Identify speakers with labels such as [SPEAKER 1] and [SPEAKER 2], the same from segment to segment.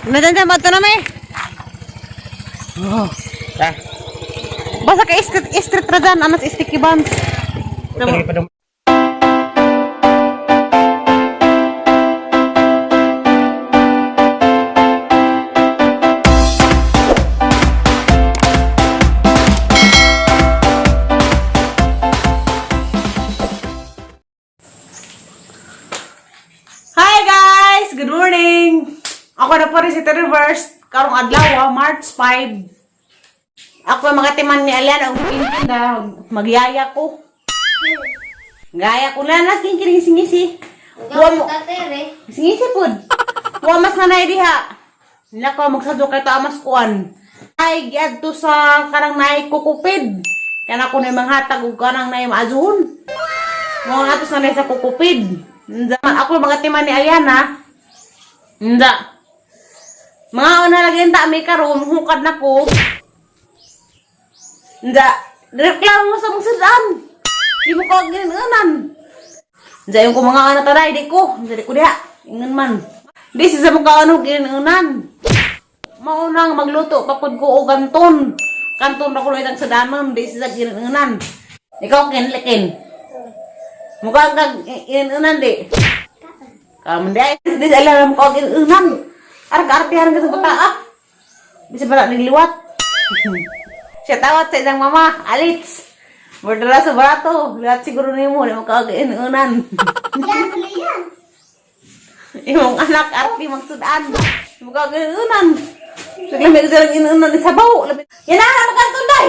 [SPEAKER 1] Nadanda mo na may. Oh.
[SPEAKER 2] Ah,
[SPEAKER 1] Basta ka street street ra dyan, anas sticky buns.
[SPEAKER 2] utang pa dong.
[SPEAKER 1] Hi guys! Good morning! Ako na po rin si Terry Verse. Karong adlaw, March 5. Ako ang mga timan ni Alian, ang kinkin magyaya ko. Gaya ko na, nas kinkin ngisi-ngisi. Wa mo, ngisi pud. Wa mas nanay diha. Nako, magsadyo kay to amas kuan. Ay, giadto sa karang naay kukupid. Kana ko na manghatag og kanang naay maazuhon. Mga atos na sa kukupid. Nda, ako mga timan ni Aliana. Nda. Mga una lagi ta may karon hukad na ko. Nda, reklamo mo sa mong sudan. Di mo ko ginunan. Nda yung ko mga ana taday di ko. Nda di ko diha. Ingon man. Di sa mo kaano ginunan. Maunang magluto papud ko og kanton. Kanton ra ko itang sadanon di sa ginunan. Ikaw kin likin. Mukha kang inunan di. Kamu di ay di alam ko ang inunan. Ara kaartihan ka sa bata ah. Bisa ba nigliwat? Siya tawat sa isang mama, Alits. Bordera sa barato. Liwat siguro nimo di mo ka ang inunan. Imong anak arti magsudan. Di mo ka ang inunan. Sige may gusto lang inunan sa sabaw. Yan na, magkanton day.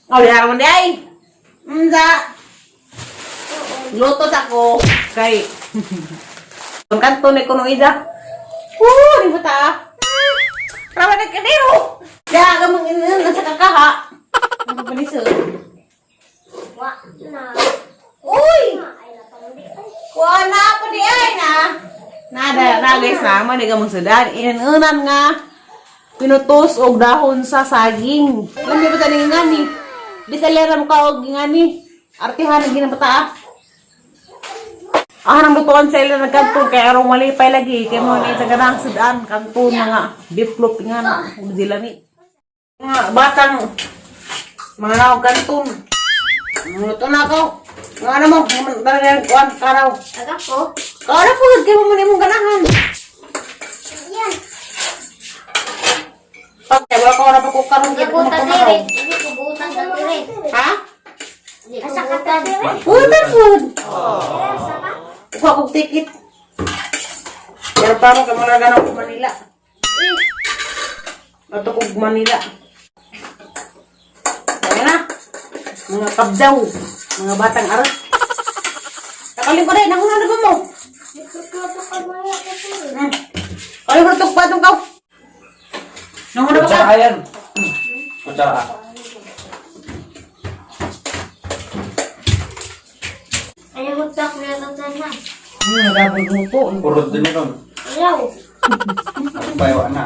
[SPEAKER 1] Oh, di araw di ay. Unsa? Luto sa ko kay Kung kanto ni kuno ida. Woo, di ba ta? Rawa na kanero. Diha ka mong inunan sa kakaha. Ano ba niso? Uy! Kuha na ako di ay na. Nada, na guys na, man ka mong sudan. Inunan nga pinutos og dahon sa saging. Alam niyo ba sa ngani? Di sa lera mo ka og ngani. Artihan ang ginabata ah. Ah, nang lutuan sa ila nagkanton kay arong malipay lagi kay mo ni sa ganang sudan kanton mga biplop nga na ug sila ni. Mga batang mga naog kanton. Luto na ako. Mga ano mo, dala na yung kuan karaw. Karaw po, kay mo man imong ganahan. Pag wala ko na pa ko karon kay ko na. Ha? Putan food. Kuha kog ticket. Pero pa mo kay mga ganang ko Manila. Ato kog Manila. Ayan na. Mga kabdaw. Mga batang aras. Kakaling ko rin. Nanguna na ba mo? Kakaling ko rin patong kaw. Nanguna ba ka?
[SPEAKER 2] Kutsara yan. Kutsara.
[SPEAKER 1] Nagabog mo.
[SPEAKER 2] Kurod din ron. Bayawa na.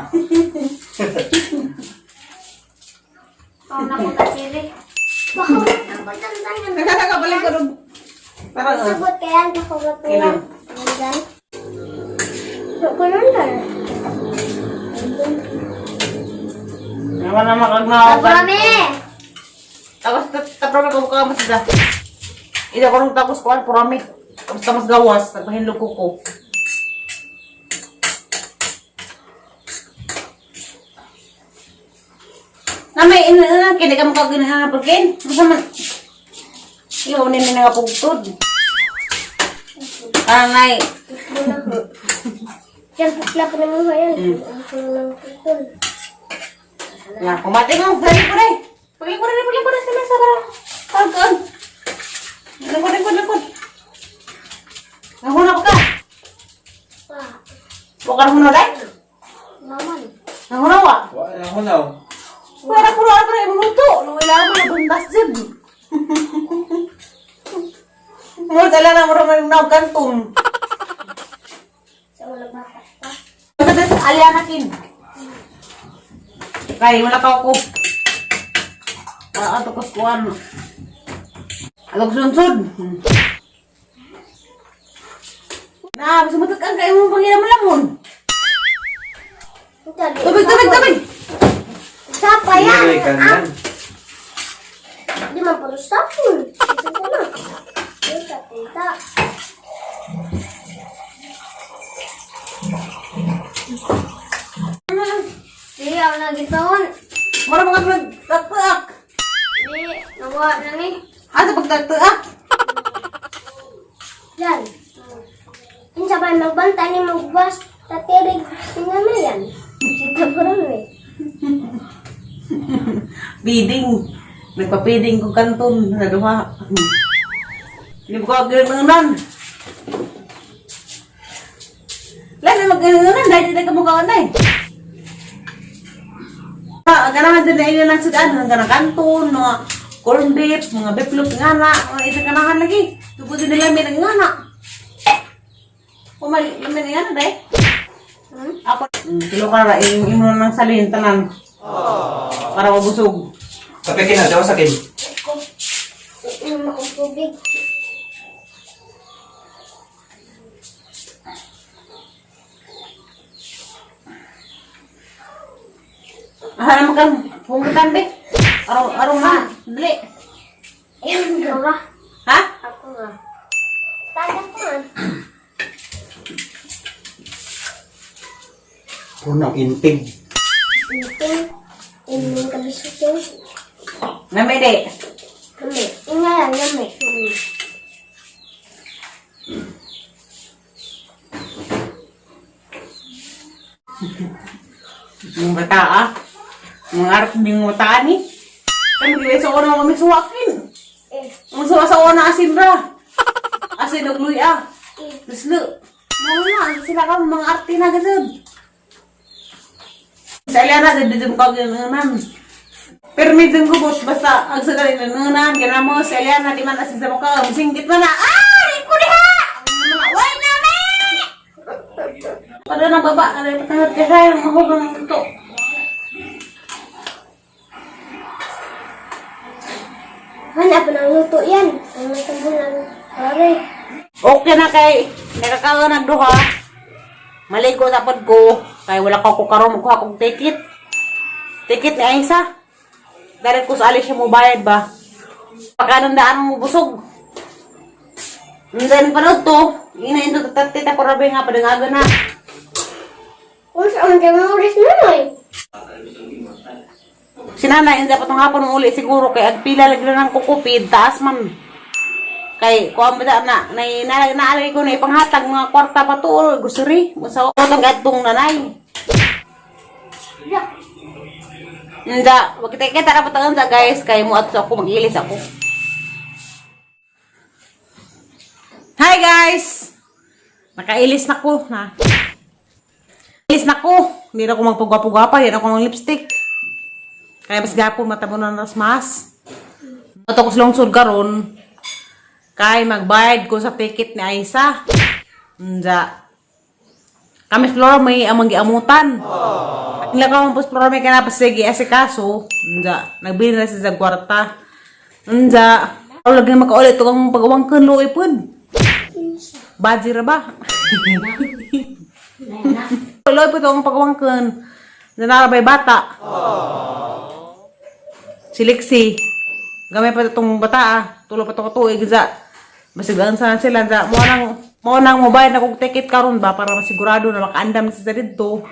[SPEAKER 1] Nakakabalik ko rin. Parang
[SPEAKER 3] Sagot kaya
[SPEAKER 1] Kailan? Naman naman kag naogan. Tapos taprami ko ka mas da. Ida ko nung tapos kuan purami. Tapos tapos gawas nagpahinlog ko ko. Na may ina kini ka mo ginahan pagkin. Masa man. Iyo ni ni nga pugtod. Anay.
[SPEAKER 3] Yan, pukla pa naman ko yan. Ang kulo ng pukul.
[SPEAKER 1] Ya, kumati mo. Dali ko rin. Paglingkuran rin, paglingkuran sa mesa para. Pagkaan. Lingkod, lingkod, lingkod. Nahuna pa ka.
[SPEAKER 3] Pa,
[SPEAKER 1] Wa ka nahuna dai?
[SPEAKER 3] laman.
[SPEAKER 1] Nahuna wa.
[SPEAKER 2] Wala na hunaw.
[SPEAKER 1] Pwera puro ano pa rin luto. Nung ilang mo nabundas dyan. Mo tala na mo raman na kanton.
[SPEAKER 3] Sa wala bata pa.
[SPEAKER 1] Kasi sa alianakin. Kay wala ka ako. Ah, ato ko kuan. Alog sunsod. Na, sumatot ang kayo mo pangira mo lang.
[SPEAKER 2] Kay kanan.
[SPEAKER 3] Di man puro sapon. Isa ka na. Tita, tita. Di, ako na gitawon.
[SPEAKER 1] Mura mga nagtagtaak.
[SPEAKER 3] Di, nawa na ni.
[SPEAKER 1] Asa pagtagtaak?
[SPEAKER 3] Yan. Insa ba magbantay ni magbas tatirig sinamayan. Sita pa rin eh.
[SPEAKER 1] Bidding. Nagpapiding ko kanton sa duha. Hindi ko ganoon. Lalo mag-ganoon dahil hindi ka mukha na eh. Ah, ganahan din na inyo ng sudan, ang ganang kanton, mga corn beef, mga beefloaf nga na, mga isang ganahan lagi. Tubod din nila may nga na. Kumali, may nga na dahil.
[SPEAKER 3] Hmm?
[SPEAKER 1] Ako, kilo ka na, imo na ng salin, tanan. Para mabusog.
[SPEAKER 2] Kape kina, daw sa kin.
[SPEAKER 3] Ako. Inom akong tubig.
[SPEAKER 1] Ah, naman kang pungutan, be. Arong, arong na. Dali.
[SPEAKER 3] Ayun, ikaw ra.
[SPEAKER 1] Ha?
[SPEAKER 3] Ako ra. Taga ko man.
[SPEAKER 2] Punang intig.
[SPEAKER 3] Inting. Inom kabisok yun.
[SPEAKER 1] Namili.
[SPEAKER 3] Kami. Ingalan, lami.
[SPEAKER 1] Mga bata, ah. Mga arap ng bata ni. Kami gilay sa una kami suwakin.
[SPEAKER 3] Eh,
[SPEAKER 1] Ang suwa sa una asin ra. Asin og luya. Ah.
[SPEAKER 3] eh.
[SPEAKER 1] Luslo. Mga na, sila ka mga arte na gasod. Sa Eliana, dito ko ganoon. Pero medyo ko boss, basta ang sa galing nanunan, ginamo sa Eliana, di man asin sa mukha, singkit man na, ah! Di ko diha! Mga, Way na me! Para na baba, ano yung patangat ka siya, yung mahubang ang luto.
[SPEAKER 3] Hanap ng luto yan. Ang may tambulan. Pare.
[SPEAKER 1] Okay na kay, nakakaon ng duha. Maligo sa pod ko, kay wala ko karon magkuha kong ticket. Ticket ni Aisa. Dahil ko sa alis siya mo bayad ba? Pagkanon daan mo busog. Then panood to, ina indo tatita ko rabi nga padangaga na.
[SPEAKER 3] Kung saan ka mga oras na eh.
[SPEAKER 1] Si nanay, hindi pa tong hapon uli siguro kay agpila lagi na ng kukupid, taas man. Kay kuan ba na na na naalay ko na ipanghatag mga kwarta pa to or grocery. Sa otong gadtong nanay.
[SPEAKER 3] Yeah.
[SPEAKER 1] Hindi, wag kita kita na patangan sa guys kay mo at ako magilis ako. Hi guys. Nakailis na ko na. Ilis na ko. Hindi na ako magpagwapo-gwapa, hindi na ako ng lipstick. Kaya mas gapo matabo na nas mas. Ato ko sa lungsod karon. Kay magbayad ko sa ticket ni Aisa. Unja. Kami Flora may amang giamutan. Nila ka mong Flora may kanapa sige asikaso. Unja, nagbili na siya sa kwarta. Unja, ako lagi makaulit to kang pagawang luoy pud. Badzi ra ba? Luoy pud akong pagawangkon. Nanarabay bata. Si Lexi. Gamay pa itong bata ah. Tulo pa ito katuig. Za. Masigaan sana sila. Za. Mo nang mobile na kong ticket karon ba para masigurado na makaandam sila dito.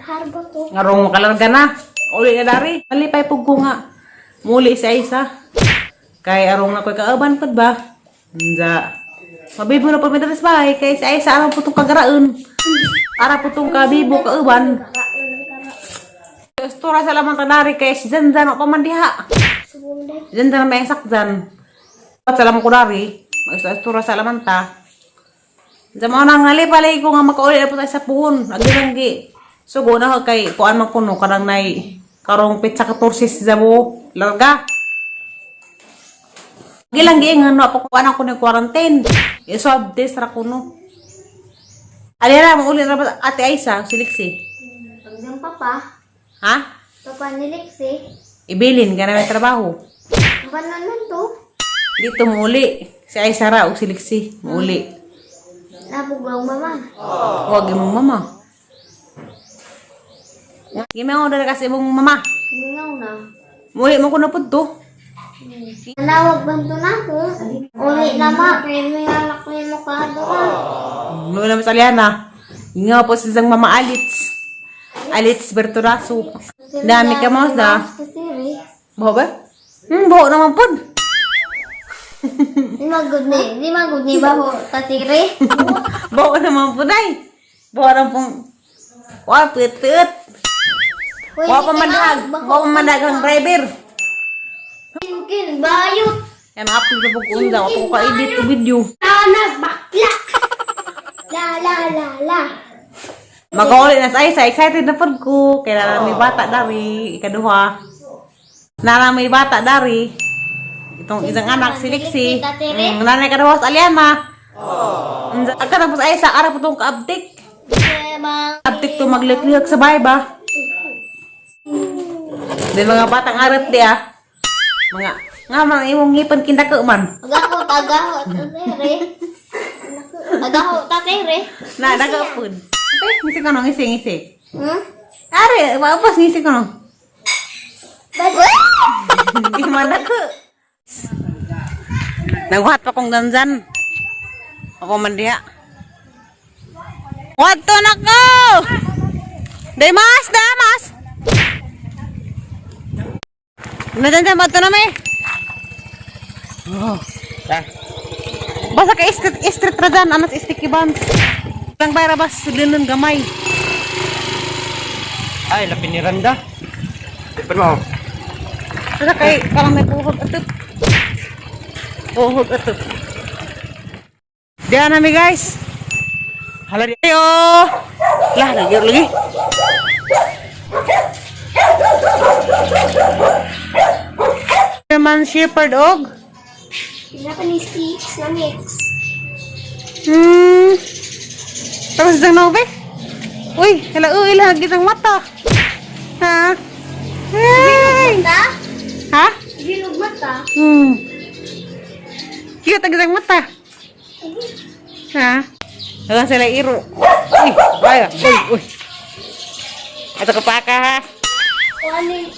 [SPEAKER 3] Harbo to.
[SPEAKER 1] Ngarong makalarga na. Uli na dari. Malipay pug ko nga. Muli sa isa. Kay arong na ko'y kaaban pud ba? Nza. Mabibo na po may dalas bahay. Kay sa isa arang putong kagaraon. Ara putong kabibo kauban. Istura sa lamang tanari kay si Zanzan o pamandiha.
[SPEAKER 3] Subong dahil.
[SPEAKER 1] Zanzan may sakzan. At sa lamang ko dari, mag-istura sa lamang ta. Sa mga nang nalipalay ko nga makauli na po tayo sa puhon. Agiranggi. So, guna ka kay kuan man kuno karang nay karong petsa 14 sa mo larga. Gilang giingan no pa kuan ako ni quarantine. I-swab test ra kuno. Alira mo uli ra ba Ate Aisa siliksi.
[SPEAKER 3] Hanggang papa.
[SPEAKER 1] Ha?
[SPEAKER 3] Papa ni Lexi.
[SPEAKER 1] Ibilin ka na may trabaho.
[SPEAKER 3] Ang panon to.
[SPEAKER 1] Dito muli. Si Aisa ra og siliksi muli.
[SPEAKER 3] Nabugaw mama.
[SPEAKER 1] Huwag imong mama. Gimango na kasi imong mama.
[SPEAKER 3] Mingaw na.
[SPEAKER 1] Muli mo ko na pud to.
[SPEAKER 3] Nawag banto na ako. Uli na ma. May anak ko yung mukha doon.
[SPEAKER 1] Noon naman sa Aliana. Nga po si isang Mama Alitz. Alitz Berturaso. Dami ka mo na. Buho ba? Buho naman pud.
[SPEAKER 3] Di magud ni, di magud ni baho tatiri.
[SPEAKER 1] Buho naman pud ay. Buho naman pong. Wa put-put. Wa pa mandag. Wa pa mandag ang driver.
[SPEAKER 3] Kin bayot.
[SPEAKER 1] Yan, ma-upload na po ko unsa. Wa pa ko ka-edit og video.
[SPEAKER 3] Tanas bakla. La la la la.
[SPEAKER 1] Magauli na sa isa. Excited na pud ko. Kaya na may bata dari. Ikaduha. Nara may bata dari. Itong isang anak, si Lexi. Nanay kaduha sa Aliana. Agka tapos ay sa ara po itong kaabtik.
[SPEAKER 3] Bang.
[SPEAKER 1] Abtik to magliklihag sa bahay ba? Di mga batang arat di ah. Mga, nga man imong ngipon kindako man.
[SPEAKER 3] Agaho tagaho tatiri. Agaho tatiri.
[SPEAKER 1] Na, nagapod. Okay, ngisi ko no, ngisi, ngisi. Are, wapas ngisi ko no. Di man ako. Nagwat pa kong danzan. Ako man diha. Wadto na ko! Demas, damas! Nadandan, wadto na may. Oh.
[SPEAKER 2] Ah.
[SPEAKER 1] Basta ka street, street ra dyan, anas sticky buns. Lang bayra bas, sudlinon gamay.
[SPEAKER 2] Ay, lapin ni Randa. Ipon mo.
[SPEAKER 1] Basta kay, parang may puhog atop. Puhog atop. Diyan nami guys.
[SPEAKER 2] Hala di.
[SPEAKER 1] Ayo. Lah, lagi lagi. German Shepherd og.
[SPEAKER 3] Japanese sticks na mix.
[SPEAKER 1] Tapos isang nobe. Uy, hala uy, lagi isang mata. Ha? Hey!
[SPEAKER 3] Ta?
[SPEAKER 1] Ha?
[SPEAKER 3] Bilog mata.
[SPEAKER 1] Cute ang isang mata. Ha? Hanggang sila iro. Uy, ay, uy, uy. Ato ka pa ka ha.
[SPEAKER 3] O ano yung